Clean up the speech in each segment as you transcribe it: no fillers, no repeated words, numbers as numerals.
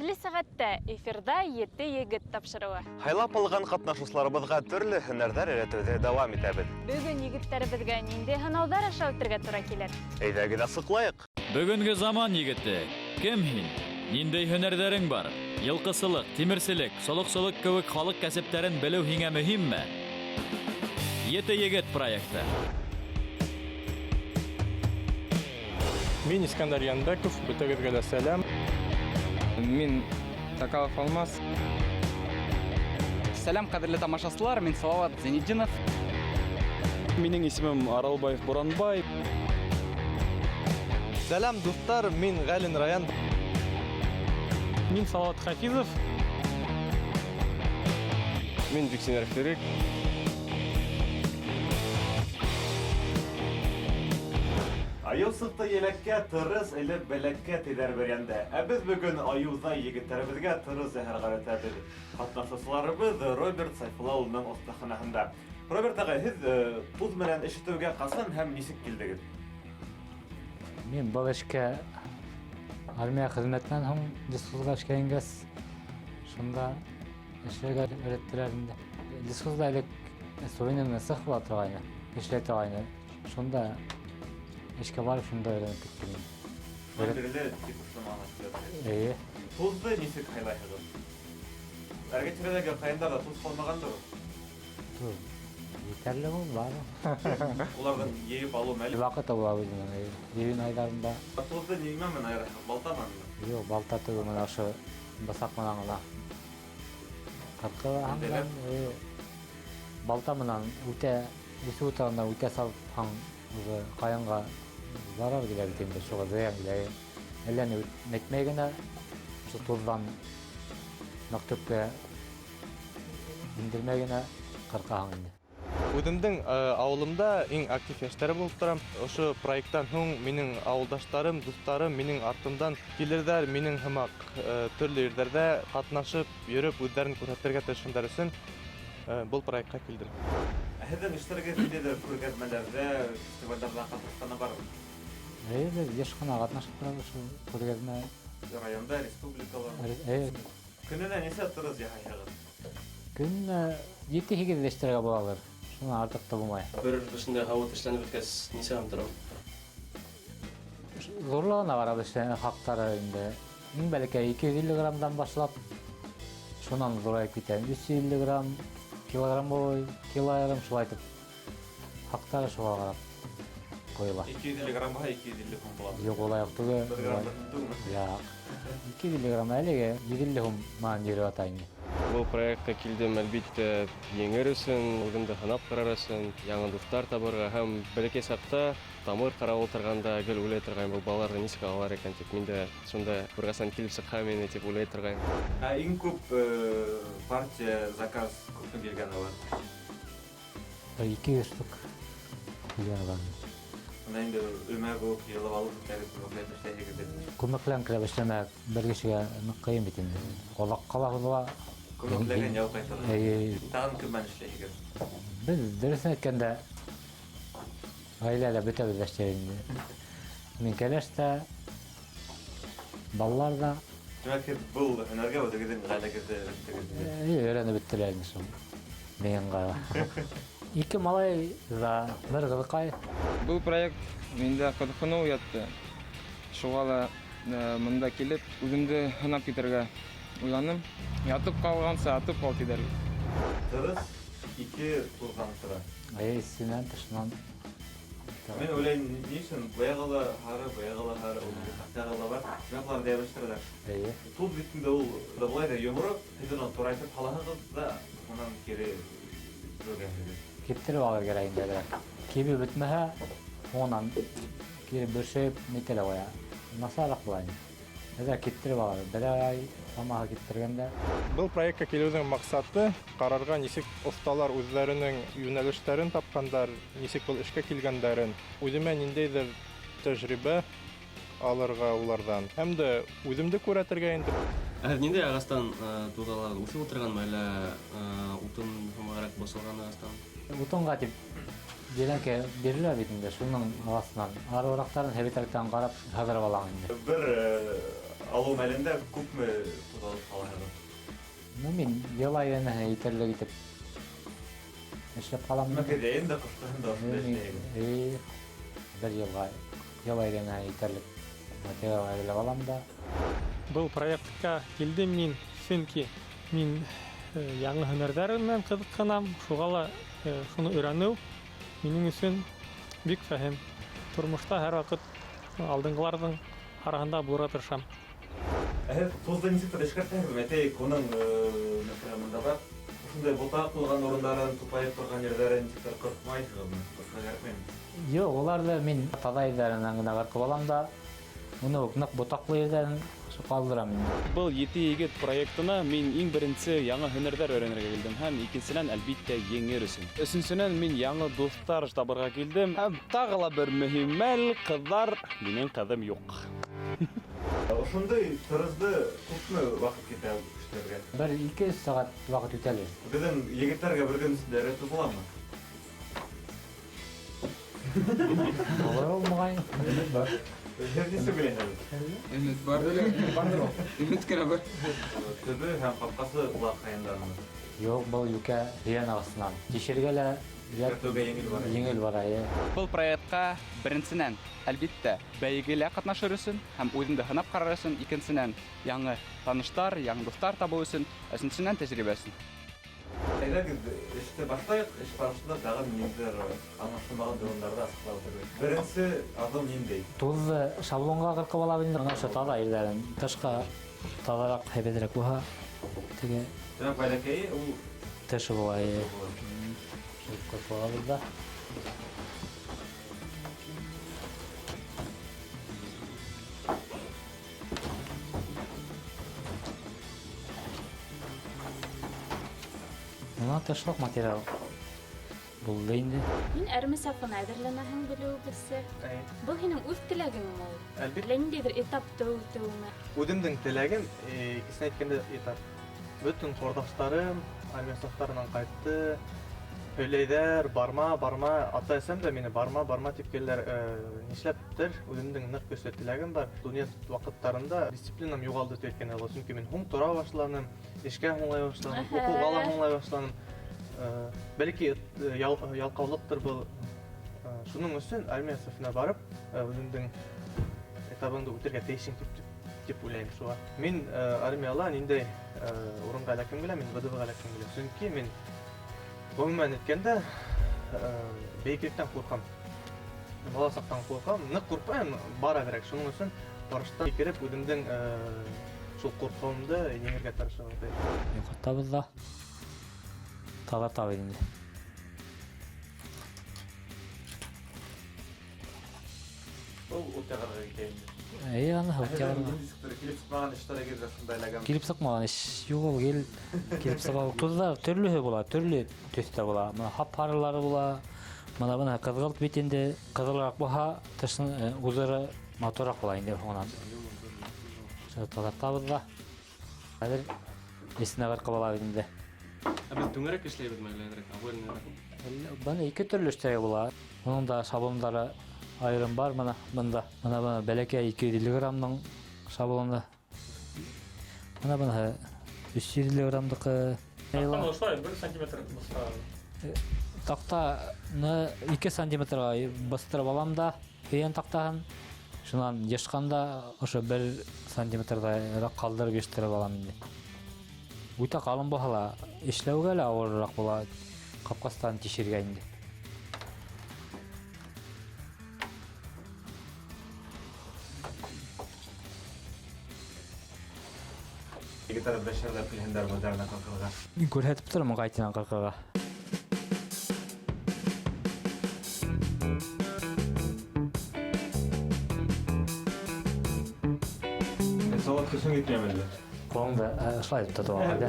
Хәйерле сәғәттә эфирҙа Ете егет тапшырыуы. Һайлап алған ҡатнашыусыларыбыҙға төрлө һөнәрҙәр өйрәтеүҙе дауам итәбеҙ. Бөгөн егеттәребеҙгә ниндәй һынауҙар аша үтергә тура килер? Әйҙәгеҙ асыҡлайыҡ. Бөгөнгө заман егете, кем һин? Ниндәй һөнәрҙәрең бар? Йылҡысылыҡ, тимерселек, солоҡсолоҡ кеүек халыҡ кәсептәрен белеү һиңә мөһимме? Ете егет проекты. Мин Искәндәр Янбәков, бөтәгеҙгә лә сәләм. Мин Такалов Алмаз. Сәләм, ҡәҙерле тамашасылар, мин Салават Зәйнетдинов. Минең исемем Аралбаев Буранбай. Сәләм, дуҫтар, мин Ғәлин Раян. Мин Салават Хафизов. Мин Биксенеров Ирек. Айыу сыҡты еләккә, тырыс элеп бәләккә, тиҙәр бөрйәндә. Ә беҙ бөгөн айыуҙай егеттәребеҙгә тырыс яһарға өйрәтәбеҙ. Ҡатнашыусыларыбыҙ Роберт Сайфулла улының оҫтаханаһында. Роберт ағай, һеҙ туҙ менән эш итеүгә ҡасан һәм нисек килдегеҙ? Мин был эшкә армия хеҙмәтенән һуң лесхозға эшкә ингәс, шунда эшләргә өйрәттеләр инде. Лесхозда элек сувенирный цех була торғайны, эшләй торғайны. Шунда эшкә барып, шунда өйрәнеп киттем инде. Шунан бирле тик ошо менән эшләйһегеҙ. Эйе. Туҙҙы нисек һайлайһығыҙ? Эргә-тирәләге ҡайындарҙа туҙ ҡалмағандыр? Туҙ етерлек ул, бар. Уларҙың йыйып алыу мәле? Ваҡыты була үҙенең, эйе. Июнь айҙарында. Туҙҙы нимә менән айыраһығыҙ? Балта менәнме? Юҡ, балта түгел, мына ошо бысаҡ менән ғына. Ҡырҡылаһаң да, Биләп? эйе. Балта менән үтә, үҫеп ултырғанда үтә салһаң, уже ҡайынға зарар килә бит инде, шуға зыян килә. Әллә ни нитмәй генә, ошо туҙҙан ныҡ төпкә индермәй генә ҡырҡаһың инде. Үҙемдең ауылымда иң актив йәштәре булып торам. Ошо проекттан һуң минең ауылдаштарым, дуҫтарым минең артымдан килерҙәр, минең һымаҡ төрлө ерҙәрҙә ҡатнашып, йөрөп, үҙҙәрен күрһәтергә тырышһындар өсөн был проектҡа килдем. Ә һеҙҙең эштәрегеҙ ниндәйҙер күргәҙмәләрҙә, фестивалдәрҙә ҡатнашҡаны бармы? Эйе, беҙ йыш ҡына ҡатнашып торабыҙ шул күргәҙмә. Районда, республикала? Эйе. Көнөнә нисә тырыс яһайһығыҙ? Көнөнә ете-һигеҙ эштәргә булалыр. Шунан артыҡ та булмай. Бер ошондай һауыт эшләнеп бөткәс, нисә һум тора? Ҙурлығына ҡарап эшләнә хаҡтары инде. Иң бәләкәй 250 граммдан башлап, шунан ҙурайып китә. 350 грамм, килограмм буй, кило ярым шулай итеп хаҡтары шуға ҡарап ҡуйыла. 250 граммға 250 һум була. Юҡ, улай уҡ түгел. Бер грамм бер һум түгелме? Юҡ. 250 грамм әлегә 150 һум менән йөрөп ята инде. Был проектҡа килдем, әлбиттә, еңер өсөн, үҙемде һынап ҡарар өсөн, яңы дуҫтар табырға һәм бәләкәй саҡта тамыр ҡарап ултырғанда гел уйлай торғайным, был балаларҙы нисек алалар икән тип. Мин дә шунда бер ҡасан килеп сыҡһа мине тип уйлай торғайным. Ә иң күп партия заказ күпме килгәне бар? Бер 200 штук килгәне бар. Бына инде өмә кеүек йыйылып алып бөтәгеҙ, күмәкләп эшләйһегеҙ тип. Күмәкләп эшләмәк бер кешегә ныҡ ҡыйын бит инде. Оҙаҡҡа ла һуҙыла. Күмәкләгән яу ҡайтара. Эйе. Тағын кем менән эшләйһегеҙ? Беҙ дөрөҫөн әйткәндә ғаиләлә бөтәбеҙ ҙә эшләй инде. Мин кәләш тә, балалар ҙа. Тимәк, һеҙ был һөнәргә үҙегеҙҙең ғаиләгеҙҙе өйрәттегеҙ? Эйе, өйрәнеп бөттөләр инде шул. Минең ыңғайға. Ике малай ҙа, бер ҡыҙыҡай. Был проект миндә ҡыҙыҡһыныу уятты. Шуға ла бында килеп үҙемде һынап китергә уйланым. Ятып ҡалғанса атып ҡал тиҙәр. Тырыс ике туҙҙан тора. Эйе, эсенән, тышынан. Мин уйлайым, ни өсөн баяғы ла һары, баяғы ла һары, ул аҡтағы ла бар. Тимәк, уларҙы йәбештерәләр. Эйе. Туҙ бит инде ул былай ҙа йоморо, һеҙ уны турайтып һалаһығыҙ ҙа, унан кире бөгәһегеҙ. Киптереп алыр кәрәк инде әҙерәк. Кибеп бөтмәһә, һуңынан кире бөршәйеп нитә лә ҡуя. Насарыраҡ була инде. Әҙерәк киптереп алыр. Бер ай самаһы киптергәндә. Был проектҡа килеүҙең маҡсаты ҡарарға, нисек оҫталар үҙҙәренең йүнәлештәрен тапҡандар, нисек был эшкә килгәндәрен, үҙемә ниндәйҙер тәжрибә алырға уларҙан һәм дә үҙемде күрһәтергә инде. Ә һеҙ ниндәй ағастан туҙ алағыҙ? Үҫеп ултырғанмы әллә утын һымағыраҡ боҫолған ағастан? Утынға тип делянка бирелә бит инде, шуның ағасынан. Арыуыраҡтарын һәбитрәктән ҡарап һыҙырып алаң инде. Бер Алыу мәлендә күпме тоҙ алып ҡалаһығыҙ? Ну, мин йыл әйләнәһе етерлек итеп эшләп ҡалам. Тимәк, йәйен дә, ҡышҡыһын да ошонда эшләйһегеҙ. Бер йылға, йыл әйләнәһе етерлек материал әҙерләп алам да. Был проектҡа килдем мин, сөнки мин яңы һөнәрҙәр менән ҡыҙыҡһынам, шуға ла шуны өйрәнеү минең өсөн бик фәһем. Тормошта һәр ваҡыт алдынғыларҙың араһында булырға тырышам. Ә һеҙ тоҙҙо нисектер эшкәртәһегеҙме? Әйтәйек, уның, мәҫәлән, бында бар ошондай ботаҡ булған урындарын, тупайып торған ерҙәрен нисектер ҡырҡмайһығыҙмы? Ҡырҡырға кәрәкмәйме? Юҡ, уларҙы мин таҙа ерҙәренән генә ҡырҡып алам да, уны уҡ ныҡ ботаҡлы ерҙәрен ҡалдырам инде. Был Ете егет проектына мин иң беренсе яңы һөнәрҙәр өйрәнергә килдем һәм икенсенән, әлбиттә, еңер өсөн. Өсөнсөнән, мин яңы дуҫтар табырға килдем. Һәм тағы ла бер мөһим мәл, ҡыҙҙар, минең ҡыҙым юҡ. Ошондай тырызды күпме ваҡыт китә эшләргә? Бер ике сәғәт ваҡыт үтәлер. Беҙҙең егеттәргә бер көн эсендә өйрәтеп буламы? Булыр ул, моғайын. Өмөт бар. Һеҙ нисек уйлайһығыҙ? Өмөт бар. Барҙыр ул. Өмөт кенә бар. Төбө һәм ҡапҡасы улар ҡайындармы? Юҡ, был йүкә һөйән ағасынан. Тишергә лә Эшкәртеүгә еңел бара. Еңел бара, эйе. Был проектҡа беренсенән, әлбиттә, бәйгелә ҡатнашыр өсөн һәм үҙеңде һынап ҡарар өсөн, икенсенән, яңы таныштар, яңы дуҫтар табыу өсөн, өсөнсөнән, тәжрибә өсөн. Әйҙәгеҙ, эште башлайыҡ, эш барышында тағы ниндәйҙер аңлашылмаған урындарҙы асыҡлап үтәбеҙ. Беренсе аҙым ниндәй? Туҙҙы шаблонға ҡырҡып алабыҙ инде. Бына ошо таҙа ерҙәрен тышҡа таҙараҡ, һәйбәтерәк булһа, теге Тимәк, бәләкәйе ул тышы була, эйе. Ҡырҡып алабыҙ ҙа. Бына тышлыҡ материал булды инде. Һин әрме сафына әҙерләнәһең, белеүебеҙсә. Эйе. Был һинең үҙ теләгеңме ул? Әлбиттә. Әллә ниндәйҙер этапты үтеүме? Үҙемдең теләгем, икесен әйткәндә этап. Бөтөн ҡорҙаштарым армия сафтарынан ҡайтты. Һөйләйҙәр, барма, барма, ата-әсәм дә мине барма, барма тип киләләр. Нишләптер үҙемдең ныҡ көслө теләгем бар. Студент ваҡыттарында дисциплинам юғалды тип әйткәндә була. Сөнки мин һуң тора башланым, эшкә һуңлай башланым, уҡыуға ла һуңлай башланым. Бәлки, ялҡаулыҡтыр был. Шуның өсөн армия сафына барып, үҙемдең этабыңды үтергә тейешең тип уйлайым шуға. Мин армияла ниндәй урынға эләккем килә, мин ВДВ-ға эләккем килә. Сөнки мин ғөмүмән әйткәндә, бейеклектән ҡурҡам. Бала саҡтан ҡурҡам, ныҡ ҡурҡмайым, бара берәк. Шуның өсөн парашюттан һикереп үҙемдең шул ҡурҡыуымды еңергә тырышам. Йоҡлатабыҙ ҙа таҙартабыҙ инде. Был ут яғырға китә инде. Эйе, аны ут Ә һеҙҙең яғырға. ниндәй килеп сыҡмаған эштәрегеҙ ҙә шунда эләгәме? Килеп сыҡмаған эш юҡ ул, килеп сыға. Туҙҙар төрлөһө була, төрлө төҫтә була. Бына һап-һарылары була. Бына бына ҡыҙғылт бит инде, ҡыҙылыраҡ булһа, тышын үҙара матурыраҡ була инде һуңынан. Шуны таҙартабыҙ ҙа. Хәҙер эсенә ҡырҡып алабыҙ инде. Ә беҙ түңәрәк эшләйбеҙме әллә әҙерәк? Обойныйраҡ? Бына ике төрлө эштәге була. Уның да шаблондары айырым бар бына бында. Бына бына бәләкәй 250 граммның шаблоны. Бына бына 350 граммдыҡы. Таҡтаны ошолай 1 сантиметр быҫтыра. Таҡтаны 2 сантиметрға быҫтырып алам да, һөйән таҡтаһын. Шунан йышҡанда ошо 1 сантиметрҙайыраҡ ҡалдырып йыштырып алам инде. Үтә ҡалын булһа ла, эшләүгә лә ауырыраҡ була, ҡапҡастан тишергә инде. Егеттәр бәшәрләп килһендәр үҙҙәренә ҡырҡырға. Мин күрһәтеп торам ҡайтынан ҡырҡырға. Салат көсөң етмәйме әллә? Ҡулыңды ошолай итеп тотоп алған, да?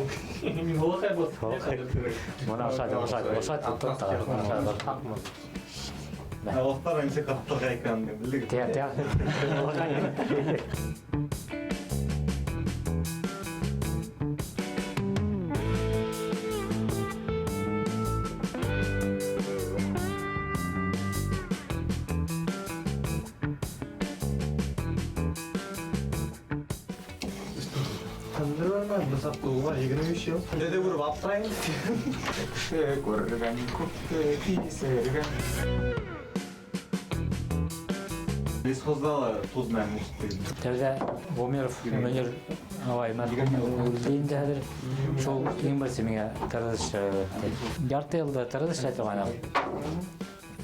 Мин һулаҡай булып. Бына ошолай итеп, ошолай итеп, ошолай итеп тот та, ошолай итеп. Балыҡтар нисек ҡатырға икәнен белдегеҙ. Тия, тия. Сүндермәм, бысаҡты уға 23 йыл. Дәҙе күреп аптырайым. Күпте күргән, күпте кисергән. Лесхозда ла туҙ менән үҫте. Тәүҙә Гомеров Мөнир ағай мәрхүм үлде инде хәҙер. Шул иң беренсе миңә тырыҙ эшләргә өйрәтте. Ярты йылда тырыҙ эшләй торғайныҡ.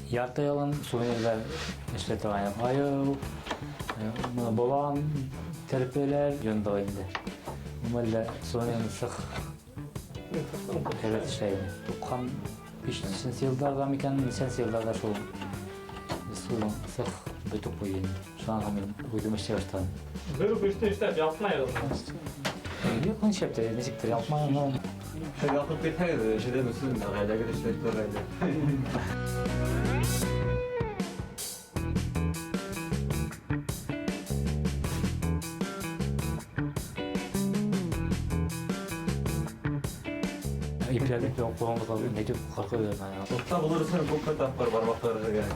Ярты йылын сувенирҙар эшләй торғайныҡ. Айыу, болан, терпеләр йондоҡ инде. Мәлдә сувенир сых һәйбәт эшләй ине. 95 йылдарҙа микән, нисәнсе йылдарҙа шул сых бөтөп ҡуйҙы инде. Шунан һуң мин үҙем эшләй башланым. Бер үк эште эшләп ялҡмайһығыҙмы? Юҡ, нишләп тә, нисектер ялҡмайым. Һеҙ ялҡып китһәгеҙ, эшедән өсөн ғаиләгеҙ эшләй торор ине. Ипләп ҡулыңды нитеп ҡырҡып йөрөмәне. Оҫта булыр өсөн күпме тапҡыр бармаҡтар кәрәк?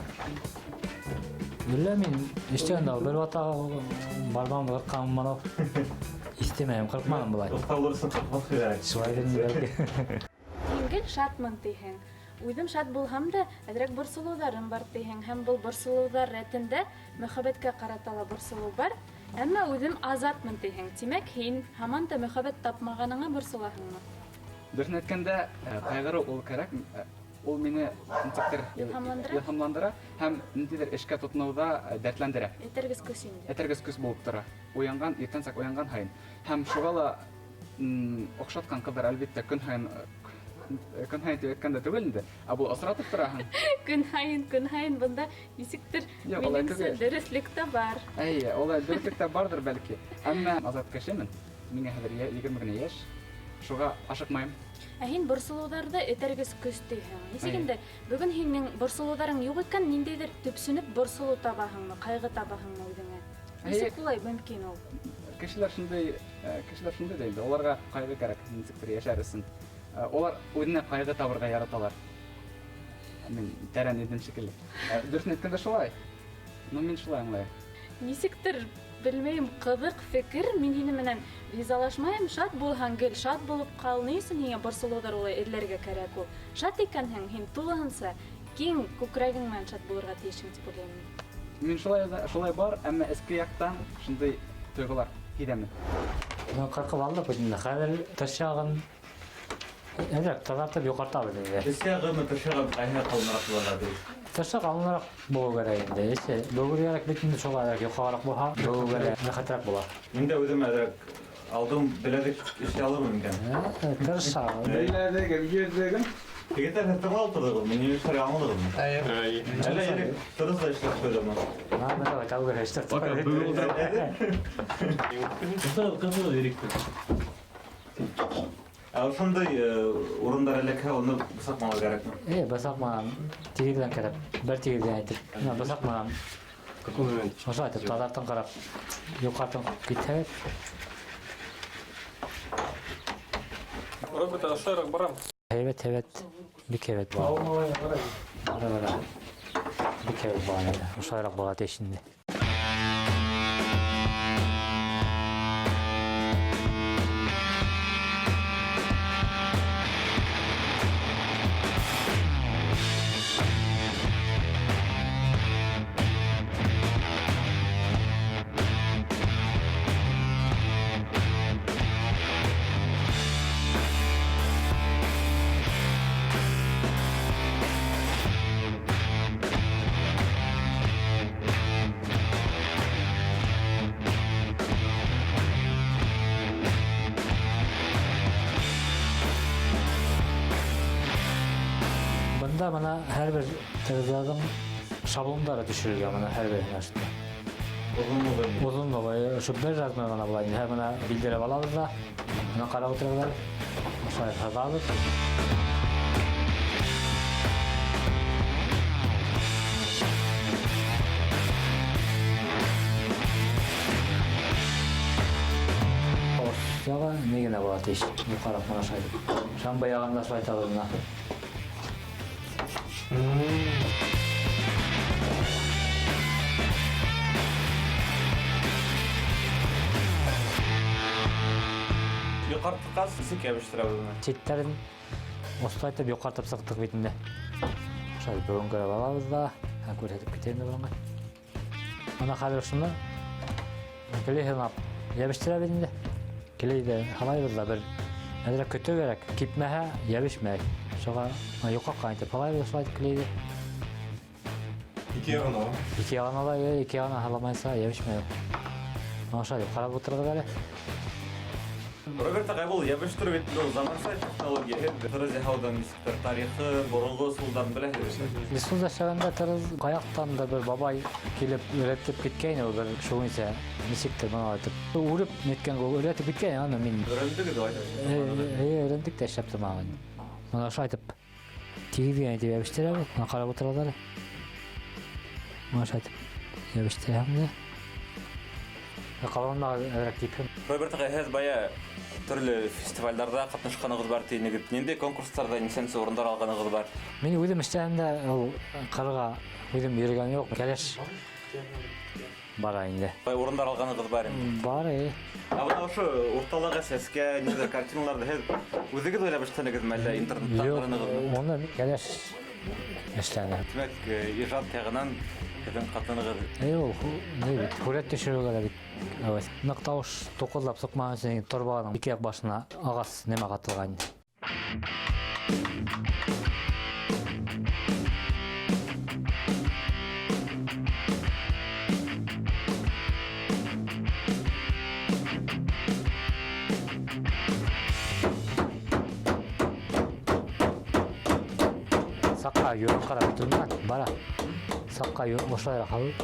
Беләм мин, эштән дә бер вата бармағымды ҡырҡҡаным бар. Иҫтемәйем, ҡырҡманым былай. Оҫта булыр өсөн ҡырҡмаҫ кәрәк. Шулай инде бәлки. Һин гел шатмын тиһең. Үҙем шат булһам да, әҙерәк борсолоуҙарым бар тиһең. Һәм был борсолоуҙар рәтендә мөхәббәткә ҡарата ла борсолоу бар. Әммә үҙем азатмын тиһең. Тимәк, һин һаман да мөхәббәт тапмағаныңа борсолаһыңмы? Дөрөҫөн әйткәндә, ҡайғырыу ул кәрәк. Ул мине нисектер Илһамландыра? илһамландыра һәм ниндәйҙер эшкә тотоноуҙа дәртләндерә. Этәргес көс инде. Этәргес көс булып тора. Уянған, иртәнсәк уянған һайын. Һәм шуға ла, оҡшатҡан ҡыҙҙар, әлбиттә, көн һайын, көн һайын тип әйткәндә түгел инде, ә был осратып тораһың. Көн һайын, көн һайын бында нисектер Юҡ, улай минеңсә түгел. дөрөҫлөк тә бар. Эйе, улай дөрөҫлөк тә барҙыр бәлки. Әммә азат кешемен. Миңә хәҙер 20 генә йәш. Шуға ашыҡмайым. Ә һин борсолоуҙарҙы этәргес көс тиһең. Нисек Эйе. инде бөгөн һинең борсолоуҙарың юҡ икән, ниндәйҙер төпсөнөп борсолоу табаһыңмы, ҡайғы табаһыңмы үҙеңә? Нисек Эйе. улай мөмкин ул? Кешеләр шундай ҙа инде. Уларға ҡайғы кәрәк, нисектер йәшәр өсөн. Улар үҙенә ҡайғы табырға яраталар. Мин тәрән инем шикелле. Дөрөҫөн әйткәндә шулай. Ну, мин шулай аңлайым. Нисектер, белмәйем, ҡыҙыҡ фекер. Мин һине менән ризалашмайым. Шат булһаң, гел шат булып ҡал. Ни өсөн һиңә борсолоуҙар улай эҙләргә кәрәк ул? Шат икәнһең, һин тулыһынса киң күкрәгең менән шат булырға тейешһең тип уйлайым мин. Мин шулай бар, әммә эске яҡтан шундай тойғолар һиҙәмен. Мин ҡырҡып алдыҡ бит инде. Хәҙер тыш яғын әҙерәк таҙартып юғартабыҙ инде. Эс яғымы, тыш яғы ҡайһы ҡалыныраҡ булырға тейеш? Тыш яғы ҡалыныраҡ булыу кәрәк инде. Эсе бөгөргәрәк бит инде, шуға әҙерәк йоҡағыраҡ булһа, бөгөргә рәхәтерәк була. Мин дә үҙем әҙерәк алдым, беләҙек эшләй алырмын микән? Тырыша. Беләҙегем, йөҙөгөм. Егеттәр, һеҙ тыңлап ултырҙығыҙмы? Мин эшләргә аңладығыҙмы? Эйе. Эйе. Әллә ирек тырыш та эшләп ҡуйҙымы? Мына тәүге эштәр. Пока бөгөн ултырып. Ҡыҙыл, ҡыҙыл иректе. Ә ошондай урындар эләкһә, уны бысаҡ менән кәрәкме? Эйе, бысаҡ менән тигеҙҙән кәрәк. Бер тигеҙҙән әйтеп. Мына бысаҡ менән. Какой момент? Ошолай итеп таҙартын ҡарап, юҡартын китһәк. Роберт, ошолайыраҡ барам. Һәйбәт, һәйбәт. Бик һәйбәт була. Бара, бара. Бик һәйбәт була инде. Ошолайыраҡ була тейеш инде. Бында бына һәр бер тырыҙҙарҙың шаблондары төшөрөлгән, бына һәр бер һөнәрсендә. Оҙонлоғо. Оҙонлоғо, ошо бер размер ғына була инде. Һәр бына билдәләп алабыҙ ҙа, бына ҡарап ултырабыҙ, ошолай һыҙабыҙ. Яғы ни генә була тейеш, юҡараҡ бына шулай. Шамбы яғында шулай табыҙ бына. Алғас, нисек йәбештерәбеҙ уны? Ситтәрен ослайтып йоҡартып сыҡтыҡ бит инде. Шулай бөгөнгә алабыҙ да, һәм күрһәтеп китәйем дә бынға. Бына хәҙер шуны клей һынап йәбештерәбеҙ инде. Клейҙе һалайбыҙ ҙа бер әҙерәк көтөү кәрәк. Кипмәһә йәбешмәй. Шуға йоҡаҡҡа итеп һалайбыҙ шулай итеп клейҙе. Ике яғына ла. Ике яғына ла, ике яғына һаламайынса йәбешмәй. Бына шулай ҡарап ултырығыҙ әле. Роберт ағай, был йәбештереү бит ул заманса технология. Һеҙ тырыз яһауҙың нисектер тарихы, боронғо ысулдарын беләһегеҙ? Лесхозда эшләгәндә тырыз ҡаяҡтан да бер бабай килеп өйрәтеп киткәйне, ул бер шуңынса нисектер бына әйтеп. Үреп неткән ул өйрәтеп киткән, аны мин Өйрәндегеҙ ул әйтеп. Өйрәндек тә эшләп тормаған. Бына шулай итеп тигеҙ итеп йәбештерәбеҙ. Бына ҡарап ултыралар. Бына шулай итеп йәбештерәм дә. Ҡалғандағы әҙерәк кипһен. Роберт ағай, һеҙ бая төрлө фестивалдәрҙә ҡатнашҡанығыҙ бар тинегеҙ. Ниндәй конкурстарҙа нисәнсе урындар алғанығыҙ бар? Мин үҙем эшләгәндә ул ҡырға үҙем йөрөгән юҡ. Кәләш бара инде. Бай урындар алғанығыҙ бар инде? Бар, эйе. Ә бына ошо урталағы сәскә, ниндәйҙер картиналарҙы һеҙ үҙегеҙ уйлап эшләнегеҙме, әллә интернеттан Юҡ, ҡаранығыҙмы? уны кәләш эшләне. Тимәк, ижад яғынан һеҙҙең ҡатынығыҙ. Эйе, ул ни бит, һүрәт төшөрөүгә лә бит әүәҫ. Ныҡ тауыш туҡылдап сыҡмаған өсөн торбаның ике яҡ башына ағас нәмә ҡатылған инде. Саҡҡа йөрөп ҡарап бөтөрмән, бара. Саҡҡа йөрөп ошолайыраҡ һалып.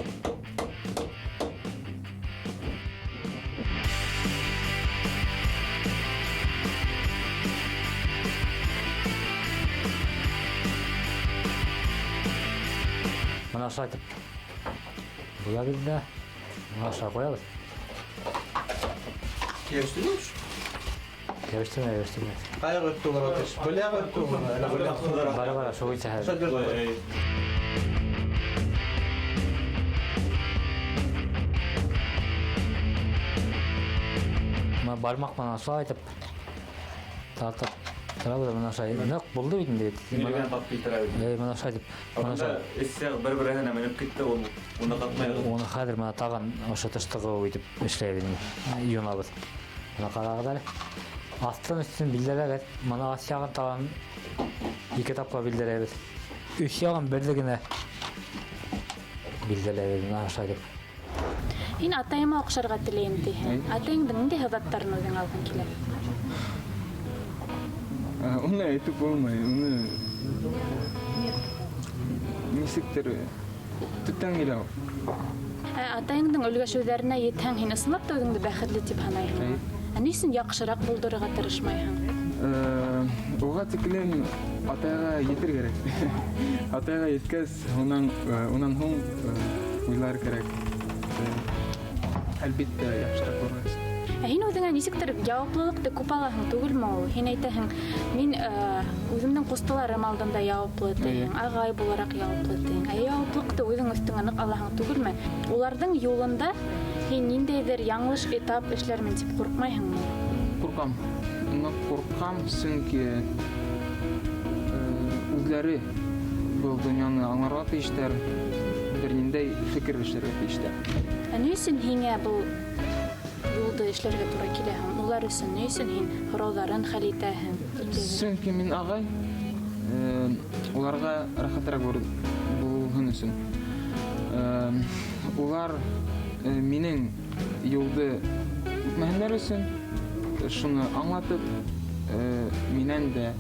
Бына ошолай итеп буябыҙ ҙа, бына ошолай ҡуябыҙ. Йәбештермәй? Йәбештермәй, йәбештермәй. Ҡайғы өттө улар отыш. Был яғы өттө улар. Әле был яғы өттө. Бара, бара, шул буйынса хәҙер. Бына бармаҡ менән ошолай итеп тартып торабыҙ, бына ошолай. Ныҡ булды бит инде бит. Милеген тартып килтерә бит. Эйе, бына ошолай итеп. Бына ошолай. Эс яғы бер-береһенә менеп китте, ул уны ҡатмай. Уны хәҙер бына тағын ошо тыштығы итеп эшләйбеҙ инде. Юнабыҙ. Бына ҡарағыҙ әле. Аҫтын өҫтөн билдәләгеҙ. Бына аҫ яғын тағын ике тапҡыр билдәләйбеҙ. Өҫ яғын берҙе генә билдәләйбеҙ, бына ошолай итеп. Һин атайыма оҡшарға теләйем тиһең. Әй. Атайыңдың ниндәй һыҙаттарын үҙең алғың килә? Уны әйтеп булмай, уны нисектер төптән килә ул. Ә атайыңдың өлгәшеүҙәренә етһәң, һин ысынлап та үҙеңде бәхетле тип һанайһың? Әй. Ә ни өсөн яҡшыраҡ булдырырға тырышмайһың? Уға тиклем атайға етер кәрәк. Атайға еткәс, унан һуң уйлар кәрәк. Әлбиттә, яҡшыраҡ булырға. Ә һин үҙеңә нисектер яуаплылыҡты күп алаһың түгелме ул? Һин әйтәһең, мин үҙемдең ҡустыларым алдында яуаплы тиһең, ағай булараҡ яуаплы тиһең. Ә яуаплылыҡты үҙең өҫтөңә ныҡ алаһың түгелме? Уларҙың юлында һин ниндәйҙер яңылыш этап эшләрмен тип ҡурҡмайһыңмы? Ҡурҡам. Ныҡ ҡурҡам, сөнки үҙҙәре был донъяны аңларға тейештәр, бер ниндәй фекер эшләргә тейештәр. Ә ни өсөн һиңә был юлды эшләргә тура килә һуң? Улар өсөн ни өсөн һин һорауҙарын хәл итәһең? Сөнки мин ағай, уларға рәхәтерәк булһын өсөн. Улар минең юлды үтмәһендәр өсөн шуны аңлатып, минән дә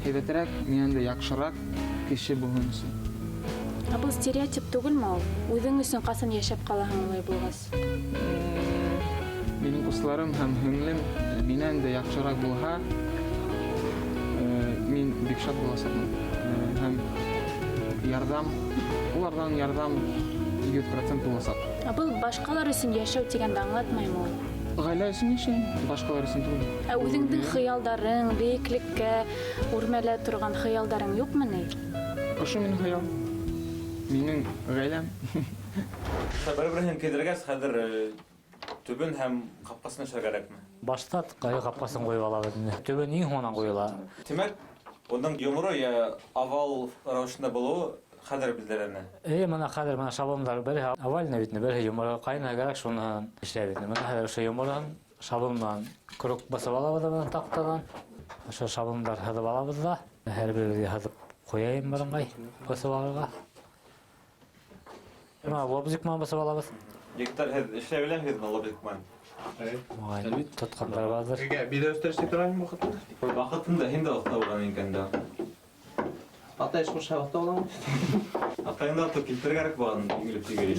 һәйбәтерәк, минән дә яҡшыраҡ кеше булһын өсөн. Ә был стереотип түгелме ул? Үҙең өсөн ҡасан йәшәп ҡалаһың улай булғас? Минең ҡустыларым һәм һеңлем минән дә яҡшыраҡ булһа, мин бик шат буласаҡмын. Һәм уларҙан ярҙам 100% буласаҡ. Ә был башҡалар өсөн йәшәү тигәнде аңлатмаймы ул? Ғаилә өсөн йәшәйем, башҡалар өсөн түгел. Ә үҙеңдең хыялдарың, бейеклеккә үрмәлә торған хыялдарың юҡмы ни? Ошо минең хыял. Минең ғаиләм. Бер-береһен кейҙергәс, хәҙер Төбөн һәм ҡапҡасын эшләргә кәрәкме? Башта ҡапҡасын ҡуйып алабыҙ инде. Төбөн иң һуңынан ҡуйыла. Тимәк, уның йоморо йә овал рәүешендә булыуы хәҙер билдәләнә. Эйе, мына хәҙер мына шаблондар береһе овальный бит, береһе йоморо, ҡайныһы кәрәк, шуныһын эшләйбеҙ. Мына хәҙер ошо йомороһон шаблон менән круг баҫып алабыҙ да бынан таҡтанан. Ошо шаблондар һыҙып алабыҙ да, һәр беребеҙгә һыҙып ҡуяйым берыңғай баҫып алырға. Мына лобзик менән баҫып алабыҙ. Егеттәр, һеҙ эшләй беләһегеҙме лобзик менән? Моғайын, тотҡандар барҙыр. Егә, биҙәү эшләй торған ваҡытында? Ваҡытында һин дә оҫта булған икән дә. Атай эш ҡушһа оҫта булам. Атайыңды атып килтерергә кәрәк булған, еңелеп тигерен.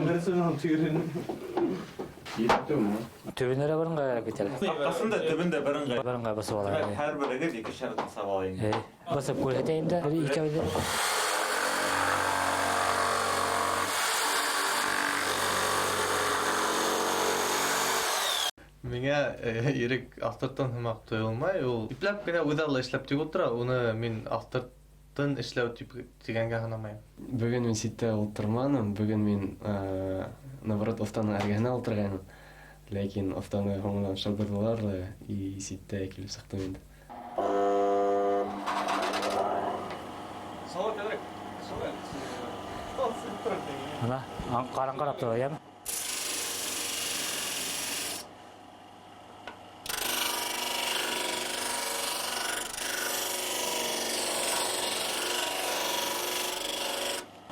Беренсе менән тигерен. Төбөнә лә берыңғай кәрәк бит әле. Ҡапҡасын да, төбөн дә берыңғай. Берыңғай баҫып ала. Тимәк, һәр берегеҙ икешәр баҫып ала инде. Эйе. Баҫып күрһәтәйем дә, бер икәүҙе. Миңә Ирек аҫтыртын һымаҡ тойолмай, ул ипләп кенә үҙаллы эшләп тик ултыра, уны мин аҫтыртын эшләү тип тигәнгә һанамайым. Бөгөн мин ситтә ултырманым, бөгөн мин, наоборот, оҫтаның эргәһенә ултырғайным. Ләкин оҫтаны һуңынан шылдырҙылар ҙа, и ситтә килеп сыҡтым инде. Мына, ҡараңғырап тора, йәме?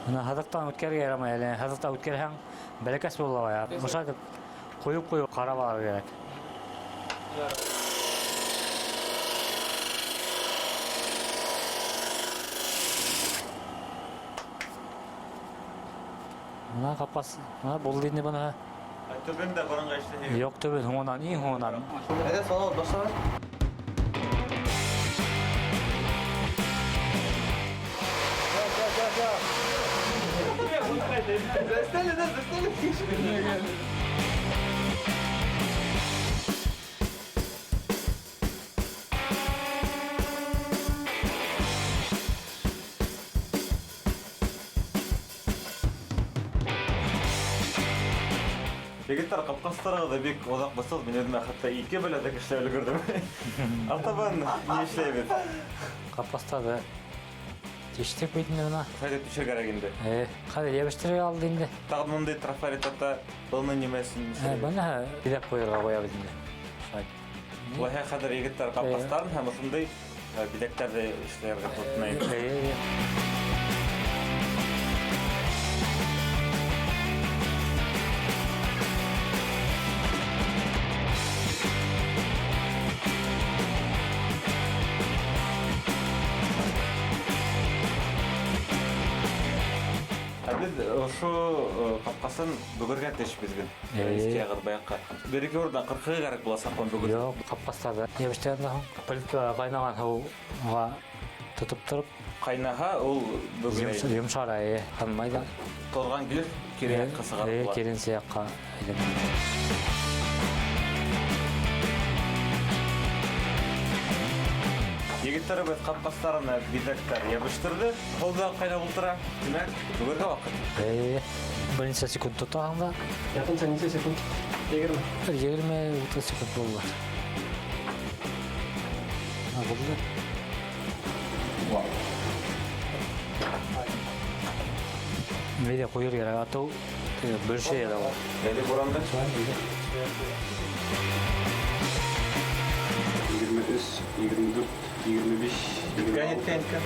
Мына һыҙыҡтан үткәрергә ярамай әле. Һыҙыҡтан үткәрһәң, бәләкәс була ла. Ошолай итеп ҡуйып-ҡуйып ҡарап алырға кәрәк. Мына ҡапҡас, мына булды инде быныһы. Ә төбөн дә барынға эшләйһегеҙ? Юҡ, төбөн һуңынан, иң һуңынан. Әйҙә, Салауат, башлап. Застали, да, застали. Егеттәр, ҡапҡастарығыҙҙы бик оҙаҡ баҫығыҙ, мин үҙемә хатта ике беләҙек эшләп өлгөрҙөм. Артабан ни эшләйбеҙ? Ҡапҡастарҙы тиштек бит инде бына. Хәҙер төшөр кәрәк инде. Хәҙер йәбештерергә алды инде. Тағы бындай трафаретта быны нимәсен эшләйбеҙ? Быныһы биҙәп ҡуйырға ҡуябыҙ инде. Шулай. Улайһа хәҙер егеттәр ҡапҡастарын һәм ошондай биҙәктәрҙе эшләргә тотонайыҡ. Ә беҙ ошо ҡапҡасын бөгөргә тейешбеҙ бит. Иҫке яғыҙ баяҡҡа. Бер ике урында ҡырҡығы кәрәк буласаҡ быны бөгөр. Юҡ, ҡапҡастарҙы йәбештергәндән һуң плитка ҡайнаған һыуға тотоп тороп. Ҡайнаһа, ул бөгөрәй. Йомшара, эйе, һынмай ҙа. Торған килеш кире яҡҡа сығарып була. Киренсе яҡҡа әйләнә. Егеттәребеҙ ҡапҡастарына биҙәктәр йәбештерҙе. Һыу ҙа ҡайнап ултыра. Тимәк, бөгөргә ваҡыт. Эйе, бер нисә секунд тотаһың да. Яҡынса нисә секунд? Егерме. Бер егерме утыҙ секунд булды. Һа, булды. Вау. Мейҙә ҡуйыр кәрәк, атыу бер шей әле ул. Әле буранды. Егерме өс, егерме дүрт, егерме биш, егерме Еткән, алты. еткән, еткән.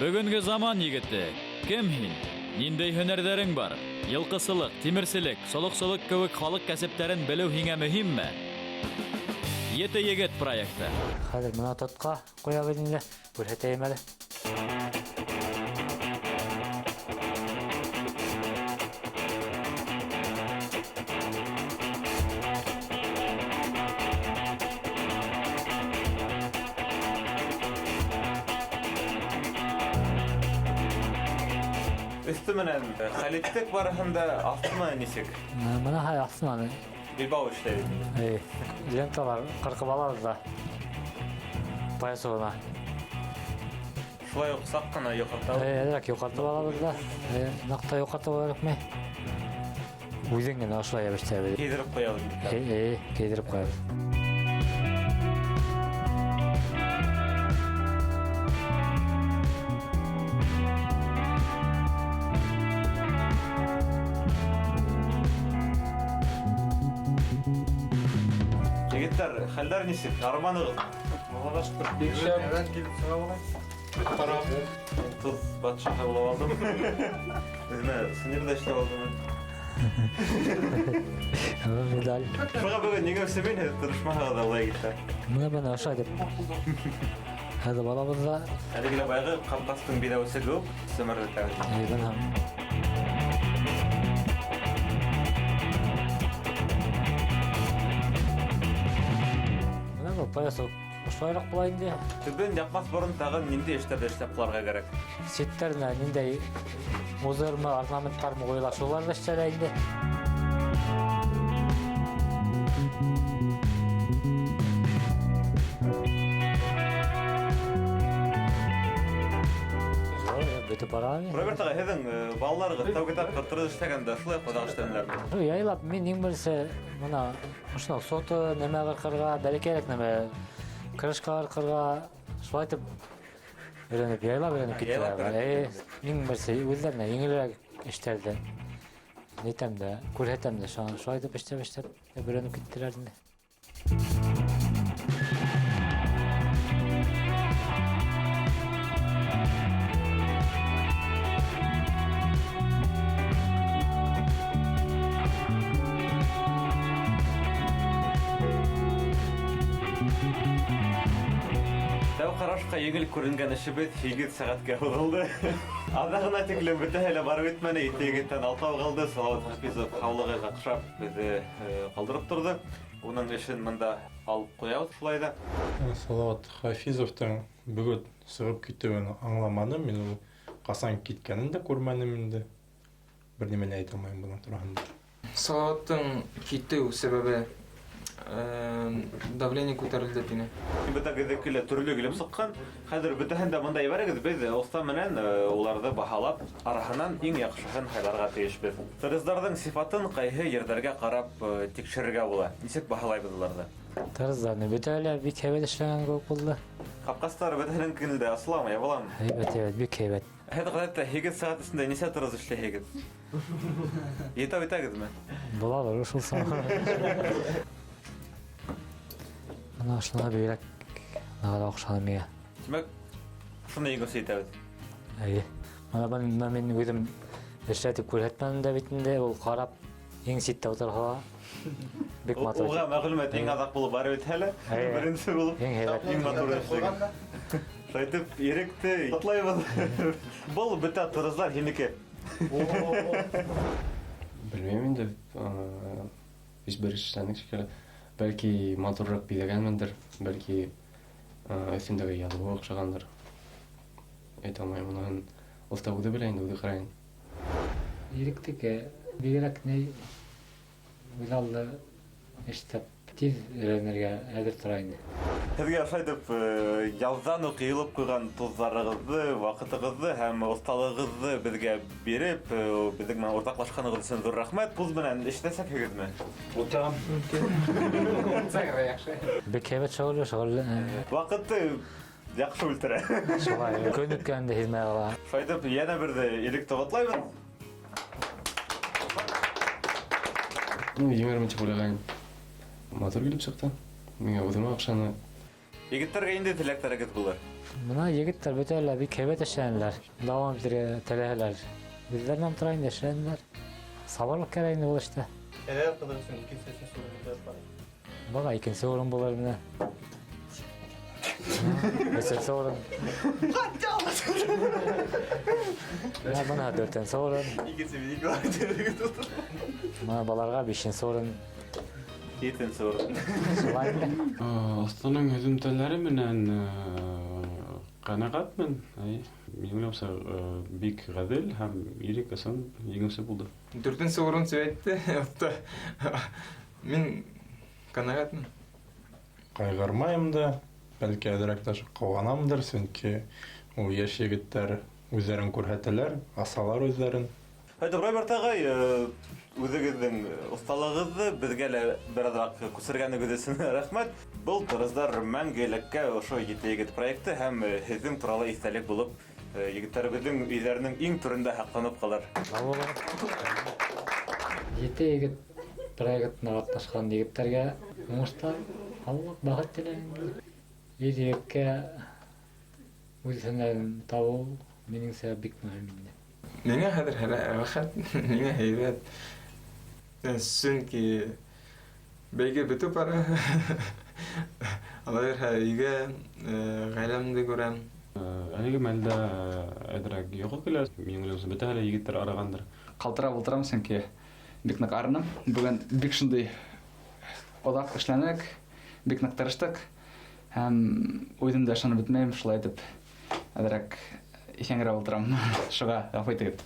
Бөгөнгө заман егете, кем һин? Ниндәй һөнәрҙәрең бар? Йылҡысылыҡ, тимерселек, солоҡсолоҡ кеүек халыҡ кәсептәрен белеү һиңә мөһимме? Ете егет проекты. Хәҙер бына тотҡа ҡуябыҙ инде, күрһәтәйем әле. Өҫтө менән хәл иттек барыһын да, аҫты менән нисек? Бына һай аҫты менән. Билбау эшләй бит инде. Эй, ленталар ҡырҡып алабыҙ да. Поясығына. Шулай уҡ саҡ ҡына йоҡартабыҙ. Әҙерәк йоҡартып алабыҙ ҙа, ныҡ та йоҡартып кәрәкмәй. Үҙен генә ошолай йәбештерәбеҙ. Кейҙереп ҡуябыҙ. Кейҙереп ҡуябыҙ. Егеттәр, хәлдәр нисек? Арыманығыҙ? Аллаға шөкөр, бик шәп. Килеп сыға былай. Мин тоҙ батшаһы булып алдым. Үҙемә сынйыр ҙа эшләп алдым. Медаль. Шуға бөгөн еңеүсе мин, һеҙ тырышмаһағыҙ ҙа улай, егеттәр. Бына ошолай тип һыҙып алабыҙ ҙа. Әлеге лә баяғы ҡапҡастың биҙәүесе кеүек семерлетәбеҙ. Бына. Бына был поясок ошолайыраҡ була инде. Төбөн яҡмаҫ борон тағын ниндәй эштәрҙе эшләп ҡалырға кәрәк? Ситтәренә ниндәй узормы, орнаменттармы ҡуйыла, шулар ҙа эшләнә инде. Бөтөп бара. Роберт ағай, һеҙҙең балаларығыҙ тәүге тапҡыр тырыш эшләгәндә шулай ҡоҙаҡ эшләнеләрме? Яйлап, мин иң беренсе бына ошоно соты нәмә ҡырҡырға, бәләкәйерәк нәмә крышка ҡырҡырға, шулай итеп өйрәнеп, яйлап өйрәнеп киттеләр. Иң беренсе үҙҙәренә еңелерәк эштәрҙе нитәм дә, күрһәтәм дә, шулай итеп эшләп, эшләп өйрәнеп киттеләр инде. Тәү ҡарашҡа еңел күренгән эшебеҙ 8 сәғәткә һуҙылды. Аҙағына тиклем бөтәһе лә барып етмәне, ете егеттән алтау ҡалды. Салауат Хафизов һаулығы ҡаҡшап беҙҙе ҡалдырып торҙо. Уның эшен бында алып ҡуябыҙ шулай ҙа. Салауат Хафизовтың бөгөн сығып китеүен аңламаным. Мин ул ҡасан киткәнен дә күрмәнем инде. Бер нимә лә әйтә алмайым бының тураһында. Салауаттың китеү сәбәбе давление күтәрелде тине. Бөтә геҙеке лә төрлө килеп сыҡҡан. Хәҙер бөтәһен дә бында ебәрегеҙ, беҙ оҫта менән уларҙы баһалап, араһынан иң яҡшыһын һайларға тейешбеҙ. Тырыздарҙың сифатын ҡайһы ерҙәргә ҡарап тикшерергә була? Нисек баһалайбыҙ уларҙы? Тырыздарны бөтәһе лә бик һәйбәт эшләгән кеүек булды. Ҡапҡастар бөтәһенең көнөндә асыламы, ябыламы? Һәйбәт, һәйбәт, бик һәйбәт. Һеҙ ғәҙәттә 8 сәғәт эсендә нисә тырыз эшләйһегеҙ? Етәү итәгеҙме? Булалыр ушул саҡ. Бына ошоно бигерәк нығыраҡ оҡшаны миңә. Тимәк, шуны еңеүсе итәбеҙ. Эйе. Бына бына мин үҙем эшләтеп күрһәтмәнем дә бит инде, ул ҡарап иң ситтә ултырһа ла бик матур. Уға мәғлүмәт иң аҙаҡ булып барып етһә лә, беренсе булып, Иң һәйбәт. иң матур эшләгән. Шулай итеп, Иректе ҡотлайбыҙ. Был бөтә тырызлар һинеке. Белмәйем инде, беҙ бер эшләнек шикелле. Бәлки матурыраҡ биҙәгәнмендер, бәлки өҫтөндәге яҙыуы оҡшағандыр. Әйтә алмайым, уныһын оҫта үҙе белә инде, үҙе ҡарай. Иректеке бигерәк ни үҙаллы эшләп тиҙ өйрәнергә әҙер тора инде. Һеҙгә ошолай итеп яҙҙан уҡ йыйылып ҡуйған туҙҙарығыҙҙы, ваҡытығыҙҙы һәм оҫталығыҙҙы беҙгә биреп, беҙҙең менән уртаҡлашҡанығыҙ өсөн ҙур рәхмәт. Туҙ менән эшләсәкһегеҙме? Утам. Бик һәйбәт шөғөл, шөғөл. Ваҡытты яҡшы үлтерә. Шулай, көн үткәнен дә һиҙмәй ҡала. Шулай итеп, йәнә берҙе Иректе ҡотлайбыҙ. Еңермен тип уйлағайным. Матур килеп сыҡты. Миңә үҙемә оҡшаны. Егеттәргә инде теләктәрегеҙ булыр? Бына егеттәр бөтәһе лә бик һәйбәт эшләнеләр. Дауам итергә теләһәләр. Үҙҙәренән тора инде эшләнеләр. Сабырлыҡ кәрәк инде был эштә. Әгәр ҡыҙыр өсөн икенсе, өсөнсө урын булыр. Бына икенсе урын булыр менә. Өсөнсө урын. Бына, бына дүртенсе урын. Икенсе минеке бар, тип. Бына баларға бишенсе урын. Етенсе урын. Шулай инде. Оҫтаның һөҙөмтәләре менән ҡәнәғәтмен. Әй, минең уйлауымса, бик ғәҙел һәм Ирек ысын еңеүсе булды. Дүртенсе урын тип әйтте. Оҫта. Мин ҡәнәғәтмен. Ҡайғырмайым да, бәлки әҙерәк тә ҡыуанамдыр, сөнки Ул йәш егеттәр үҙҙәрен күрһәтәләр, асалар үҙҙәрен. Хәйҙә, Роберт ағай, үҙегеҙҙең оҫталығыҙҙы беҙгә лә бераҙыраҡ күсергәнегеҙ өсөн рәхмәт. Был тырыздар мәңгелеккә ошо Ете егет проекты һәм һеҙҙең турала иҫтәлек булып егеттәребеҙҙең өйҙәренең иң түрендә һаҡланып ҡалыр. Ете егет проектына ҡатнашҡан егеттәргә уңыштар, һаулыҡ, бәхет теләйем. Ир егеткә үҙ һөнәрен табыу минеңсә бик мөһим инде. Миңә хәҙер рәхәт, миңә һәйбәт. Сөнки бәйге бөтөп бара. Ала бирһә өйгә, ғаиләмде күрәм. Әлеге мәлдә әҙерәк йоҡо килә. Минең уйлауымса, бөтәһе лә егеттәр арығандыр. Ҡалтырап ултырам, сөнки бик ныҡ арыным. Бөгөн бик шундай оҙаҡ эшләнек, бик ныҡ тырыштыҡ. Һәм үҙем дә ышанып бөтмәйем, шулай итеп әҙерәк иҫәңгерәп ултырам. Шуға ғәфү итегеҙ.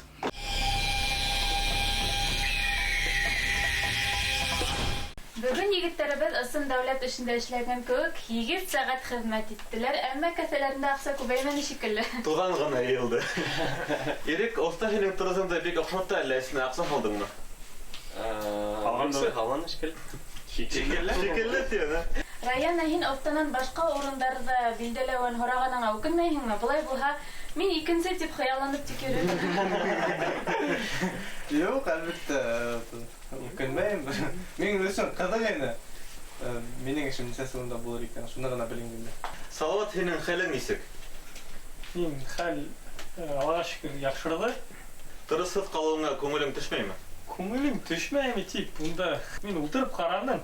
Бөгөн егеттәребеҙ ысын дәүләт эшендә эшләгән кеүек 8 сәғәт хеҙмәт иттеләр, әммә кеҫәләрендә аҡса күбәймәне шикелле. Туҙан ғына йыйылды. Ирек, оҫта һинең тырыҫыңды бик оҡшатты, әллә эсенә аҡса һалдыңмы? Һалғаны һалған шикелле. Шикелле? Шикелле тиен, ә? Раяна, һин оҫтанан башҡа урындарҙа билдәләүен һорағаныңа үкенмәйһеңме? Былай булһа, мин икенсе тип хыялланып тик йөрөм. Юҡ, әлбиттә, үкенмәйем. Минең өсөн ҡыҙыҡ ине. Минең эшем нисәнсе урында булыр икән, шуны ғына белгем килде. Салауат, һинең хәлең нисек? Минең хәл, Аллаға шөкөр, яҡшырҙы. Тырышһыҙ ҡалыуыңа күңелең төшмәйме? Күңелем төшмәйме тип, унда мин ултырып ҡараным.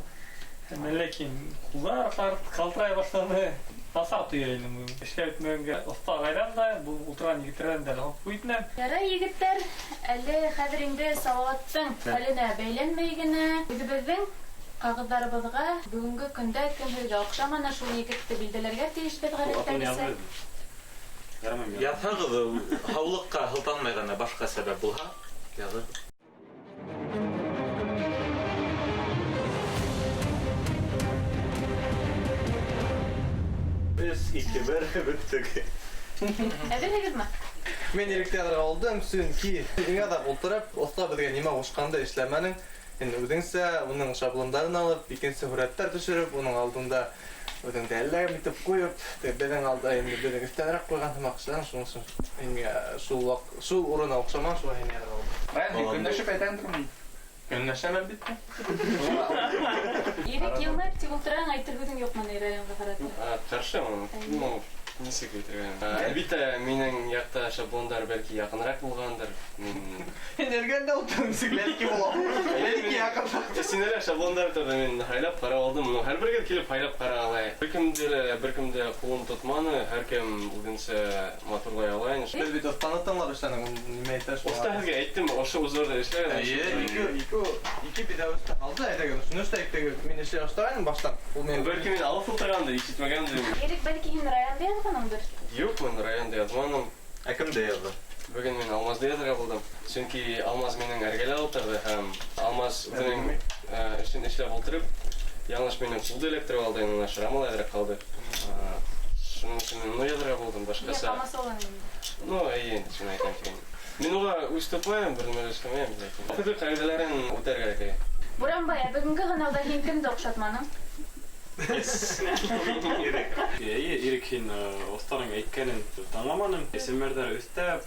Ләкин ҡулдар ҡалтырай башланы. Насар тоя инем. Эшләп бөтмәгәнгә оҫта ағайҙан да, был ултырған егеттәрҙән дә ғәфү итенәм. Ярай, егеттәр, әле хәҙер инде Салауаттың хәленә бәйләнмәй генә үҙебеҙҙең ҡағыҙҙарыбыҙға бөгөнгө көндә кем һеҙгә оҡшаманы, шул егетте билдәләргә тейешбеҙ ғәҙәттәгесә. Яҙһағыҙ, һаулыҡҡа һылтанмай ғына башҡа сәбәп булһа, яҙығыҙ. Өс, ике, бер, бөттөк. Әҙерһегеҙме? Мин Иректе яҙырға булдым, сөнки иң аҙаҡ ултырып, оҫта беҙгә нимә ҡушҡанды эшләмәнең. Һин үҙеңсә уның шаблондарын алып, икенсе һүрәттәр төшөрөп, уның алдында үҙеңде әллә кем итеп ҡуйып, беҙҙең алда инде беҙҙең өҫтәнерәк ҡуйған һымаҡ эшләнең, шуның өсөн миңә шул урын оҡшаман, шуға һине яҙырға булдым. Раян, һин көнләшеп әйтәңдерме? Көнләшәм, әлбиттә. Ирек йылмайып тик ултыраң, әйтер һүҙең юҡмы ни Раянға ҡарата? Ҡаршымын. Ну, нисек әйтергә? Әлбиттә, минең яҡта шаблондар бәлки яҡыныраҡ булғандыр. Мин Һин эргәндә ултырың, нисек бәлки була? Бәлки яҡынраҡ. Син әле шаблондар торҙо, мин һайлап ҡарап алдым. Ну, һәр бергә килеп һайлап ҡара алай. Бер кемде лә, бер кем дә ҡулын тотманы, һәр кем үҙенсә матурлай ала ине. Беҙ бит оҫтаны тыңлап эшләнек, ул нимә әйтә шул. Оҫта һеҙгә әйттем, ошо узорҙа эшләгеҙ. Эйе, ике биҙәүесте һалды, әйҙәгеҙ, шуны эшләйек тип мин эшләй башлағайным баштан. Ул мине Бәлки мин алыҫ ултырғанды, ишетмәгәндер. Ирек, бәлки һин Раянды яҙғаныңдыр? Юҡ, мин Раянды яҙманым. Ә кемде яҙҙың? Бөгөн мин Алмазды яҙырға булдым. Сөнки Алмаз минең эргәлә ултырҙы һәм Алмаз үҙенең эшен эшләп ултырып, яңылыш минең ҡулды эләктереп алды, уның шрамы ла әҙерәк ҡалды. Шуның өсөн мин уны яҙырға булдым, башҡаса. Ниңә ҡамасауланы инде? Ну, эйе, инде шуны әйтәм тигән. Мин уға үс тотмайым, бер нәмә лә эшләмәйем, ләкин Төҙөк ҡағиҙәләрен үтәргә кәрәк. Буранбай, ә бөгөнгө һынауҙа һин кемде оҡшатманың? Ирек. Эйе, Ирек, һин оҫтаның әйткәнен тыңламаның. Исемдәрҙе өҫтәп,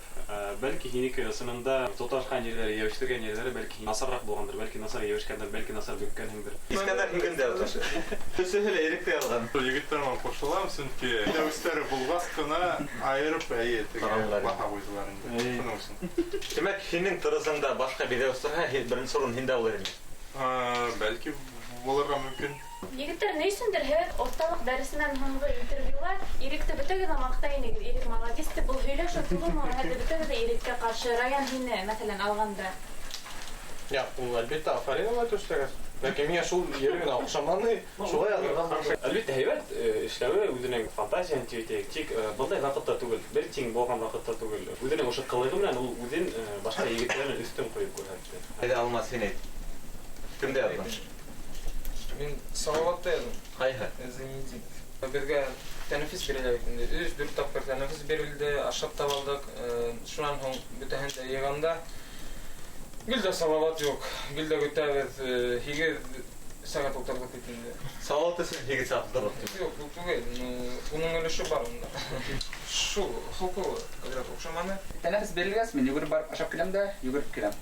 бәлки һинеке ысынында тоташҡан ерҙәре, йәбештергән ерҙәре бәлки насарыраҡ булғандыр, бәлки насар йәбешкәндер, бәлки насар бөккәнһеңдер. Искәндәр һин кемде яҙған? Өсөһө лә Иректе яҙған. Егеттәр менән ҡушылам, сөнки дәүестәре булғас ҡына айырып, эйе, теге баһа ҡуйҙылар инде. Шуның өсөн. Тимәк, һинең тырышыңда башҡа биҙәүес торһа, беренсе урын һиндә булыр ине. Бәлки булырға мөмкин. Егеттәр, ни өсөндөр һеҙ оҫталыҡ дәресенән һуңғы интервьюла Иректе бөтәгеҙ ҙә маҡтай инегеҙ. Ирек молодец тип, был һөйләшеү тулымы? Хәҙер бөтәгеҙ ҙә Иреккә ҡаршы. Раян, һине, мәҫәлән, алғанда. Юҡ, ул әлбиттә афарин улай төшләгәс. Ләкин миңә шул ере генә оҡшаманы, шулай яҙырға булды. Әлбиттә, һәйбәт эшләүе үҙенең фантазияһын тип әйтәйек. Тик бындай ваҡытта түгел, бер тиң булған ваҡытта түгел. Үҙенең ошо ҡылығы менән ул үҙен башҡа егеттәрҙән өҫтөн ҡуйып күрһәтте. Әйҙә, Алмаз, һин әйт. Кемде яҙҙың? Мин Салауатты яҙҙым. Ҡайһы? Зенитик. Беҙгә тәнәфес бирелә бит инде. 3-4 тапҡыр тәнәфес бирелде, ашап та алдыҡ. Шунан һуң бөтәһен дә йыйғанда гел дә Салават юҡ. Гел дә көтәбеҙ. 8 сәғәт ултырҙыҡ бит инде. Салават өсөн 8 сәғәт ултырҙыҡ. Юҡ, ул түгел. Уның өлөшө бар унда. Шул холҡо әҙерәк оҡшаманы. Тәнәфес бирелгәс, мин йүгереп барып ашап киләм дә, йүгереп киләм.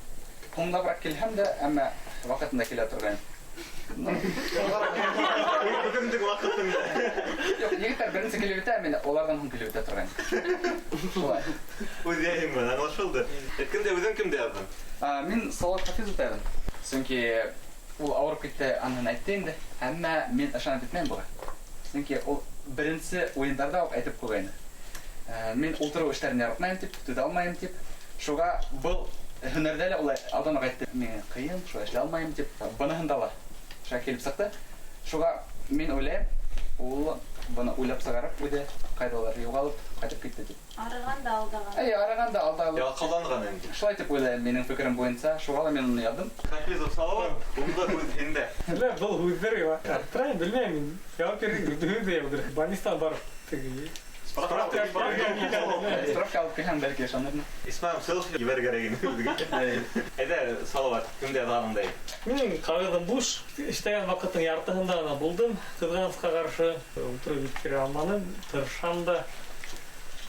Һуңлабыраҡ килһәм дә, әммә ваҡытында килә торғайным. Бөгөнгө ваҡытында. Юҡ, егеттәр беренсе килеп бөтә, мин уларҙан һуң килеп бөтә торғайным. Шулай. Үҙ йәйеңмен, аңлашылды. Әйткәндә, үҙең кемде яҙҙың? Мин Салават Хафизовты яҙҙым. Сөнки ул ауырып китте, аныһын әйтте инде. Әммә мин ышанып бөтмәйем быға. Сөнки ул беренсе уйындарҙа уҡ әйтеп ҡуйғайны. Мин ултырыу эштәрен яратмайым тип, түҙә алмайым тип. Шуға был һөнәрҙә лә улай алдан уҡ әйтте. Миңә ҡыйын, шулай эшләй алмайым тип. Быныһында ла шулай килеп сыҡты. Шуға мин уйлайым, ул быны уйлап сығарып, үҙе ҡайҙалыр юғалып ҡайтып китте тип. Арыған да алдаған. Эйе, арыған да алдаған. Ялҡауланған инде. Шулай тип уйлайым, минең фекерем буйынса, шуға ла мин уны яҙҙым. Хафизов Салават, унда һүҙ һиндә. Әллә был һүҙҙәр арттырайым, белмәйем мин. Яуап бирергә һүҙ ҙә юҡтыр. Больницанан барып теге Справка Справка алып килһәң, бәлки ышанырмын. Исмәм, селфи ебәрергә кәрәк ине үҙегә. Әйҙә, Салават, кемде яҙғаныңды әйт. Минең ҡағыҙым буш. Эшләгән ваҡыттың яртыһында ғына булдым. Ҡыҙғанысҡа ҡаршы ултырып еткерә алманым. Тырышам да.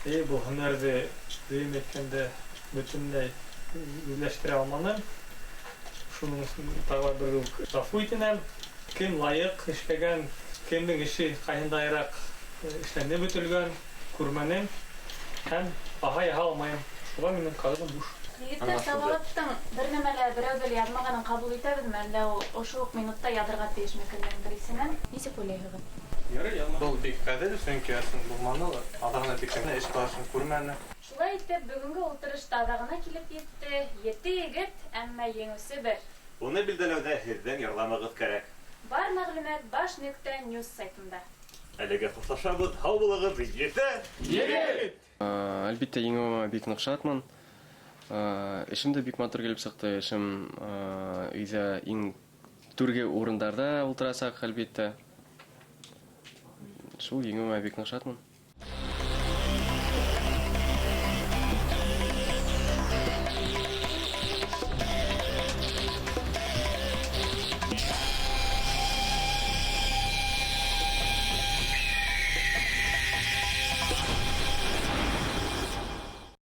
Был һөнәрҙе дөйөм әйткәндә бөтөнләй үҙләштерә алманым. Шуның өсөн тағы ла бер үк ғәфү итенәм. Кем лайыҡ эшләгән, кемдең эше ҡайһындайыраҡ эшләнеп бөтөлгән, күрмәнем һәм баһа яһа алмайым. Шуға минең ҡағыҙым буш. Егеттәр, Салаваттың бер нәмә лә берәүҙе лә яҙмағанын ҡабул итәбеҙме? Әллә ул ошо уҡ минутта яҙырға тейешме кемдеңдер исемен? Нисек уйлайһығыҙ? Ярай, яҙма. Был бик ғәҙел, сөнки ысын булманы ла. Аҙағына тиклем эш барышын күрмәне. Шулай итеп, бөгөнгө ултырышта аҙағына килеп етте. 7 егет, әммә еңеүсе бер. Уны билдәләүҙә һеҙҙең ярҙамығыҙ кәрәк. Бар мәғлүмәт баш нөктә ньюс сайтында. Әлегә хушлашабыҙ, һау булығыҙ, ете егет! Әлбиттә, еңеүемә бик ныҡ шатмын. Эшем дә бик матур килеп сыҡты. Эшем өйҙә иң түрге урындарҙа ултырасаҡ, әлбиттә. Шул еңеүемә бик ныҡ шатмын.